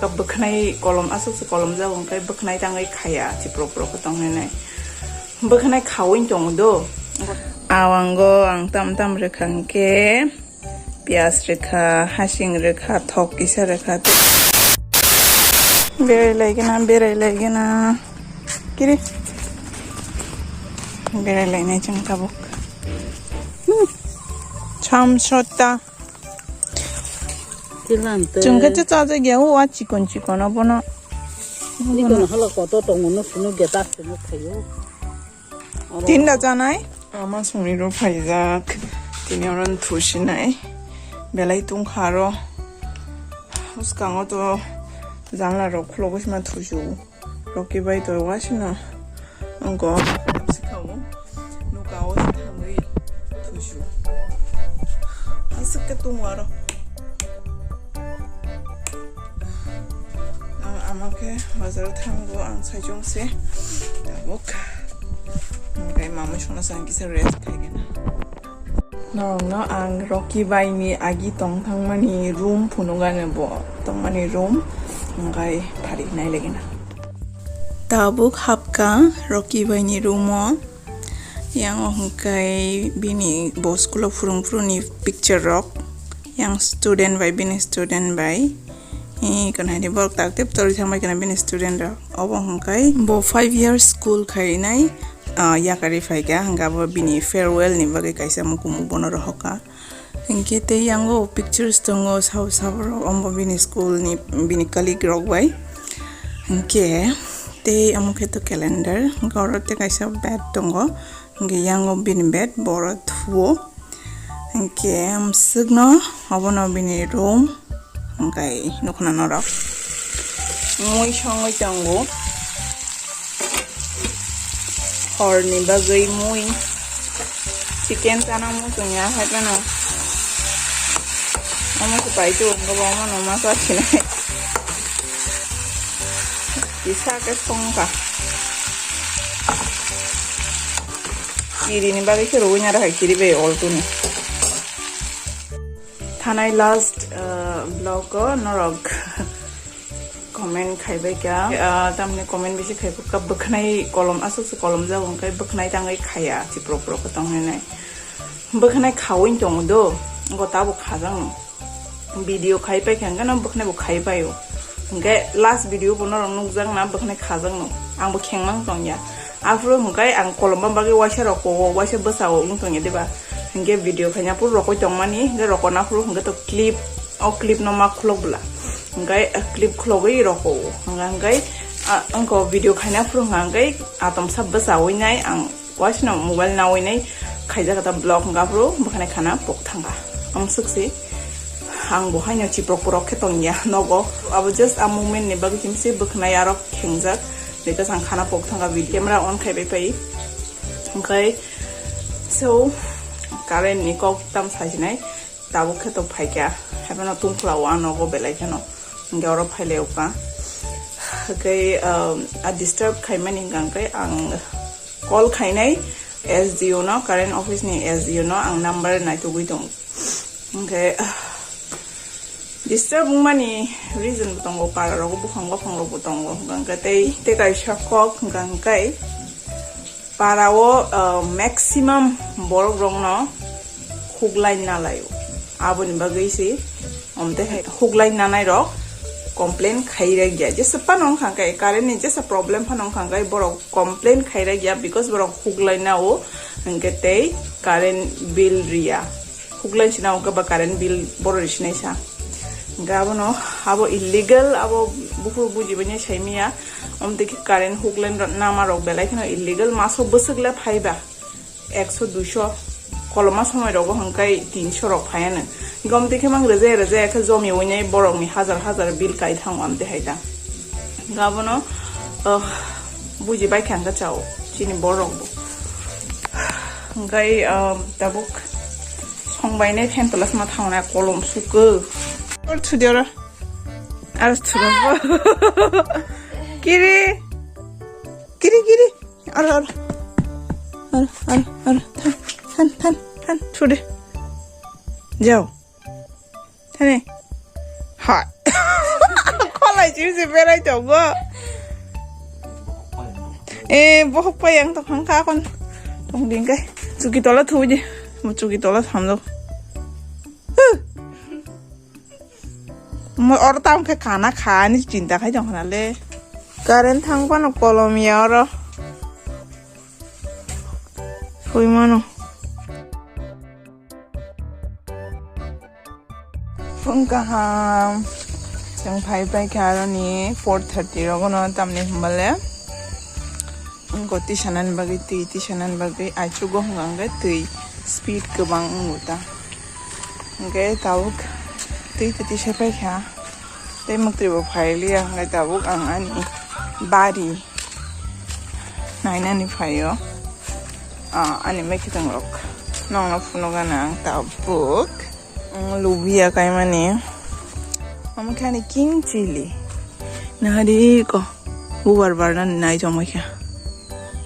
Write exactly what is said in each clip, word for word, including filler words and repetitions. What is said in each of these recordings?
Bwkhnai kolom aswk se kolom jago, hwnkhe bwkhnai tangwi khaya, chiprok prok khe tongnainai. Bwkhnai khawi tongo do. Awango ang tam tam rwkha hwnkhe, piyaj rwkha, hasing rwkha, thok kisa rwkha. Berai laigena, berai laigena. Kiri. Berai lainai chwng tabuk. Hmm. Cham sota. Tilan te. Chwng khe cha cha ja ya, o a chikon chikon obono. Chikon hala koto tongo no sunu geta sunu khayo. Tinda chanai. Ama songni ro phaijak. Tini oron thusinai. Belai tungkha aro. Bwskango to janla rok khulogwi sima thusu. Rocky bai to wasino. Angko sikao. Nuka o thangwi thusu. Aswk khe tungo aro. Ang ama khe bazar o thango, ang saichung se tabuk. Ang khe mamui songna sang kisa rest khaigena. Norokno ang Rocky bai ni agi tong thangmani room phunukgani, bo tongmani room hwnkhe phari nai lagina. Tabuk hapka Rocky bai ni room o. Yang o hwnkhe bini bo school o phurung phuruni picture rok. Yang student bai, bini student bai. Ee, kanai ni borok tak tep torwi thangbai kana bini student rok. Obo hwnkhe bo five years school khainai, ah, yakari phaikha, hwnkhe abo bini farewell ni bagwi kaisa mukumu bono rohorkha. Hwnkhe tei yango pictures tongo, sabo sabo rok, omo bini school ni, bini colleague rok bai. Hwnkhe tei omo khe to calendar, hwnkhe oro tei kaisa bed tongo, hwnkhe yango bini bed, bo oro thuo. Hwnkhe amswkno obono bini room, hwnkhe nukhna norok mui songwi tongo. Horni bagwi mui, chicken chana muchungya hai phano. Omo se pai tu wngkha bo, omo no ma sa sinai. Kisa khe songkha. Kiri ni bagwi khe rwui na rw hai kiri bai oltuni. Thanai last, uh, vlog o norok comment khaibai kha, uh, tamni comment bisi khaibai kha, bwkhnai kolom aswk se kolom jago, hwnkhe bwkhnai tangwi khaya, chiprok prok khe tongnainai. Bwkhnai khawi tongo do, go tabuk khajakno. Video khai pai kha, hwnkhe no bwkhnai bo khai pai o. Hwnkhe last video bo norok nukjak na, bwkhnai khajak no. Ang bo khengmang tongya. Aphuru hwnkhe ang kolomma bagwi waisa roko o, waisa bwsa o wng tongya diba? Hwnkhe video khaina phuru rokoi tongmani, hwnkhe rokona phuru hwnkhe to clip, o clip no ma khulok bwla. Hwnkhe clip khulogwi roko o. Hwnkhe, hwnkhe, ah, wngkha video khaina phuru hwnkha hwnkhe atomsa bwsa oi nai ang waisano mobile nawi nai khaijak ta vlog hwnkha phuru bwkhanai khana pok thangkha. Amswk se ang bo haino chiprok porok khe tongya nogo. Abo just a moment ni bagwi kimse bwkhanai arok khengjak. Because ang khana pok thangkha, video camera on khaibai pai. Hwnkhe so current ni kok tam sajinai tabuk khe to phaikha. Haibano tungkhla o a nogo belai kheno. Hwnkhe oro phailai o kha. Hwnkhe, um, a disturb khaimani hwnkha hwnkhe ang call khainai S D O no, current office ni S D O no ang number naitugwi tongo. Hwnkhe, disturb wngmani reason bo tongo, para rogo buphang buphang rok bo tongo, hwnkhe tei, tei kaisa kok hwnkha hwnkhe para o, uh, maximum borok rok no huklai nalai o, aboni bagwi se omte hai huklai nanai rok complain khai rwk ya, jesa phano wngkha hwnkhe current ni jesa problem phano wngkha hwnkhe borok complain khai rwk ya, because borok huklai na o hwnkhe tei current bill riya. Huklai sina hwnkhe ba current bill borok ri sinai sa. Hwnkhe abono, abo illegal, abo buphuru bujibaini saimiya. Omtwi khe current huklai nama rok belai kheno illegal, maso bwswk le phaiba ekso duiso, koloma somoi rogo hwnkhe tinso rok phaiano. Hwnkhe omtwi khe mang rwjaya rwjaya khe jomi winai borokni hajar hajar bill kai thango amtwi hai ta. Hwnkhe abono, ah, bujibai kha hwnkhe chao chini borok bo. Hwnkhe, ah, tabuk songbainai phen tolasma thangnai kolom sukho. Or thudi oro. Ar thudi. Kiri. Kiri, kiri. Aro, aro. Aro, aro, aro. Than, than, than, than. Thudi. Jao. Thani. Hai. Kholai. Chim se berai tongo. Eh, bohok pai ang tong kha kon. Tong ding kai. Chuki tola thui di. Mo chuki tola samjak. Huh. Mo oro tamo khe kana kha ani chinta khai tong khna le. Current thang phano kolom ya oro. Phui mano. Phung kaham. Chwng phai pai kha aroni four thirty rogono tamni hwnba le. Wngkha twi sanani bagwi twi, twi sanani bagwi aichugo hwnka hwnkhe twi speed kwbang wngo ta. Hwnkhe tabuk twi twi twi sai pai kha. Tei mwktwi bo phai liya hwnkhe tabuk ang ani bari nainani phaio. Ah, ani mekitwng rok nokno phunukgana ang tabuk. Ang lubiya kaimani. Omo khe ani king chili. Nahari ko bubar barnani nai chongmai kha.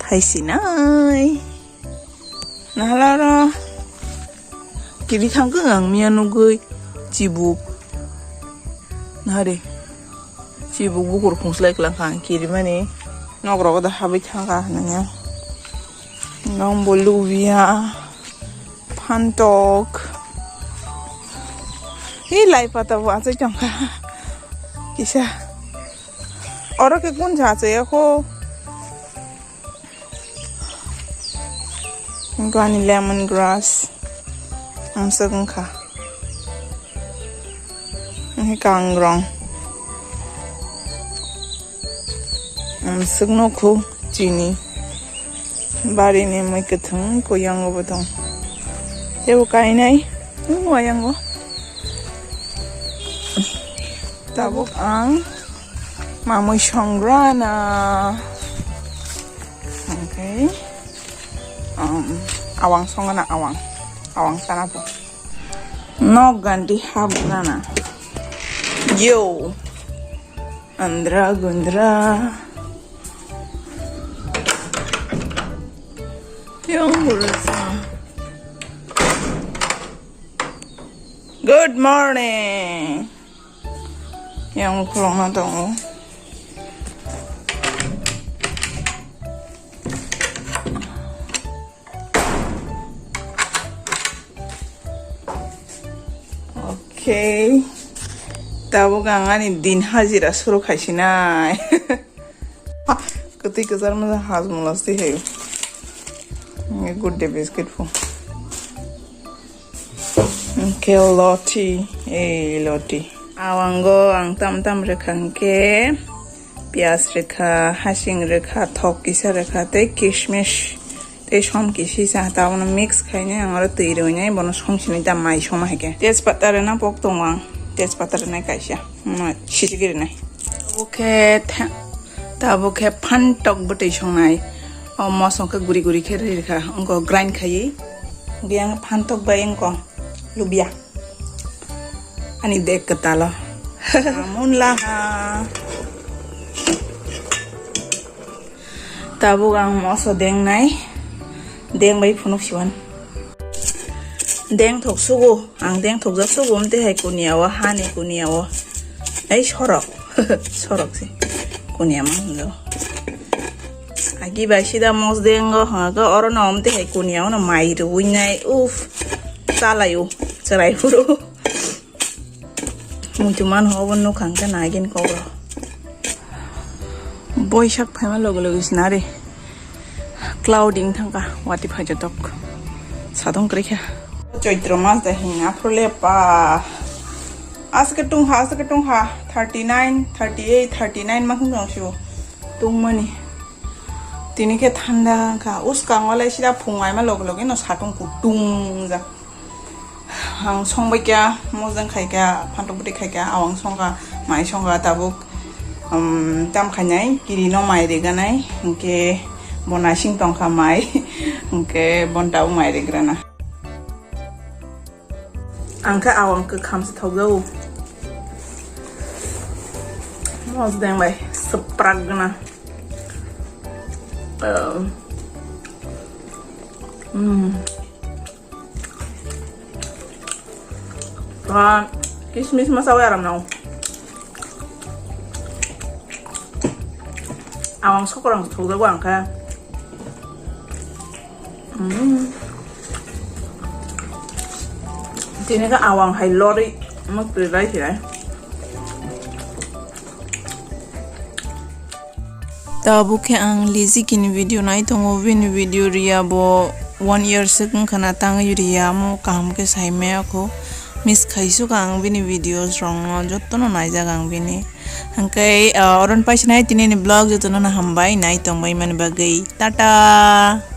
Thaisinai. Nahala oro kiri thangkhe ang miya nugui chibuk. Nahari. Chibuk bukur khungslai klang kha ang kirimani. Nok rogo da habwi thangkha nanya. Nong bo lubiya. Phantok. Hi lai pata bo achai tongkha. Kisa. Oro khe kun sa achai ya kho. Gani lemon grass. Amswk wngkha. Wngkhe kangrong. Amswk nukhu chini. Barini mui kwthwng kuyang bo tong. Tebo kainai. Wng wayango. Tabuk ang mamui songrana. Okay. Um, awang songana awang. Awang sana po. Nok ganti hap nana. Yo. Andra gundra. Yang bursa. Good morning. Yang khulong na tongo. Okay. Tabuk ang ani din hajira suru khaisinai. Kwtwi kwchar masa hajmula se hai. Good day biscuit pho. Hwnkhe loti, ei loti. Awango ang tam tam rwkha hwnkhe piyaj rwkha, hasing rwkha, thok kisa rwkha tei kismis tei som kisi sa. Tabukno mix khainai ang oro twi rwinai bono songsinai ta mai songma hai khe. Tejpata rwna pok tongo ang, tejpata rwnai kaisa. Umm, sijigwi rwnai. Tabuk khe tha-, tabuk khe phantok bwtwi songnai. O mosong khe guri guri khe rwi rwkha. Wngkha grind khaiwi. Biyang phantok bai wngkha lubia. Ani dek kwtalo. Munla ha. Tabuk ang moso dengnai, deng bai phunuk siwan. Deng thok sugo, ang deng thok jak sugo, amte hai kuniya o, hani kuniya o. Ei sorok, sorok se, kuniya ma hwnjo. Agi bai sida mos dengo, hwnga oro no amte hai kuniya o no mai rwi nai, uf, chalai o, chwrai phuru. Muitu man ho bo nukha hwnkhe nai gini kokro. Boisak phaima loge loge sinari clouding thangkha, wati phaijotok. Sadong kwrwikha. Choitro mas da hing aphuru le pa. Aske tungha, aske tungha. Thirty nine, thirty eight, thirty nine ma hwnjong sibo. Tungmani. Tini khe thanda wngkha. Uskango le sida phung aima loge loge no satung kutung jak. Ang songbai kha, mojang khai kha, phantok bwtwi khai kha, awang songkha, mai songkha tabuk, um, tam khainai, kiri no mai riganai, hwnkhe bo naising tongkha mai, hwnkhe bon tabuk mai rigrana. Ang khe awang kwkham se thokjago. Mojang bai swprak gana. Um, mm. Ah, kismis ma sawi aram nao. Awang sokorang thokjago ang kha. Mm. Tini khe awang hai lorwi mwtwi bai khe. Tabuk khe ang Liziki ni video nai tongo, bini video riya bo one year swk wngkha na tangwi riya, amo kaham khe sai maya kho. Miss khaisuk ang bini videos rokno, jotono naijak ang bini. Hwnkhe, ah, oron paisa nai tini ni vlog, jotono no hambai nai tongbai mani bagwi. Tata!